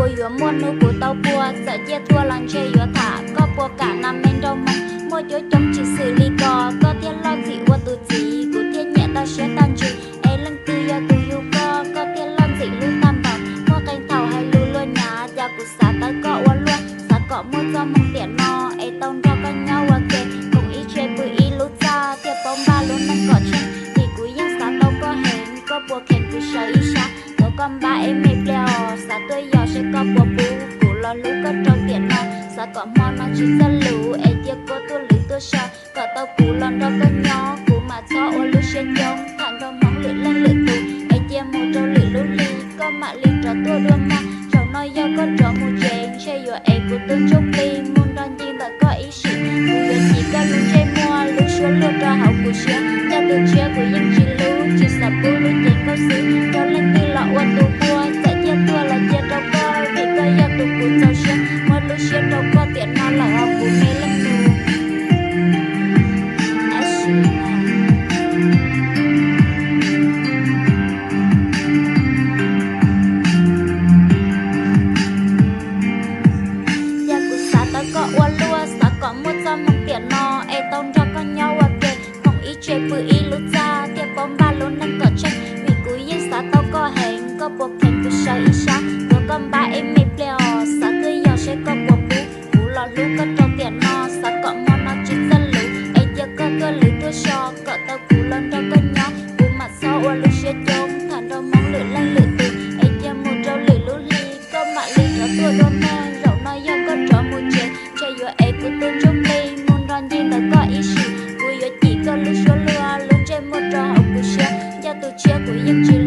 Kuv yuav muaj hnub kuv tau puag, txawm ciaj tuaj los ntshe yuav tham. Koj puas kam nas me nraug moog, muaj cuab coob tsis xwm li ko, koj thiaj loj ntxim ua tus txiv. Kuv thiaj nyiam tau siab tag ntsws, es leej twg yog tus yug koj, koj thiaj loj ntxim hlub tag npaum. Muaj qee thaum hais lus luag nyav, cas kuv xav tawv koj ua luaj. Xav kom muaj txoj hmoo tiam no, es tau nrog koj nyob ua ke, koom ib tse pw ib lub txaj, thiaj paub npaj lub neej kom tsheej. Vim kuv yeej xav tau koj heev, koj puas kheev kuv sawv ib sab, tuav koj npab ib me pliag os. Xav tuaj yos seb koj puas pub kuv los hlub koj rau tiam no. Xav kom hmo no tsis txawj lus, es cia koj tuaj lwv tuaj so, kom tau kuv los nrog koj nyob, kuv mam txhob ua lub siab coob. Tham nrog hmoob lwm leej lwm tus, es cia mus rau lwm lub hli, koj mam li rov tuaj dua mag. Zaum no yog koj rov mus tsev, ntshe yuav ev kuv tus ntsuj plig mus nrog ncig ntawm koj ib sim. Kuv yuav cim koj lub ntsej muag, lub suab luag rau hauv kuv siab. Coj tus tshiab kuv yeej tsis hlub, tsis xav pub lub cev nkauj xwb rau leej twg los ua tus puag. Txawm ciaj tuaj los cia rau koj, vim koj yog tus kuv txaus siab. Muab lub siab rau koj tiam no lawm os kuv me leej nus. Tab sis yog kuv xav tau koj ua luaj, xav kom muaj txoj hmoo tiam no, es tau nrog koj nyob ua ke, koom ib tse pw ib lub txaj, thiaj paub npaj lub neej kom tsheej. Vim kuv yeej xav tau koj heev, koj puas kheev kuv sawv ib sab, tuav koj npab ib me pliag os. Xav tuaj yos seb koj puas pub kuv los hlub koj rau tiam no. Xav kom hmo no tsis txawj lus, es cia koj tuaj lwv tuaj so, kom tau kuv los nrog koj nyob, kuv mam txhob ua lub siab coob. Tham nrog hmoob lwm leej lwm tus, es cia mus rau lwm lub hli, koj mam li rov tuaj dua mag. Zaum no yog koj rov mus tsev, ntshe yuav ev kuv tus ntsuj plig mus nrog ncig ntawm koj ib sim. Kuv yuav cim koj lub suab luag, lub ntsej muag rau hauv kuv siab. Coj tus tshiab kuv yeej tsis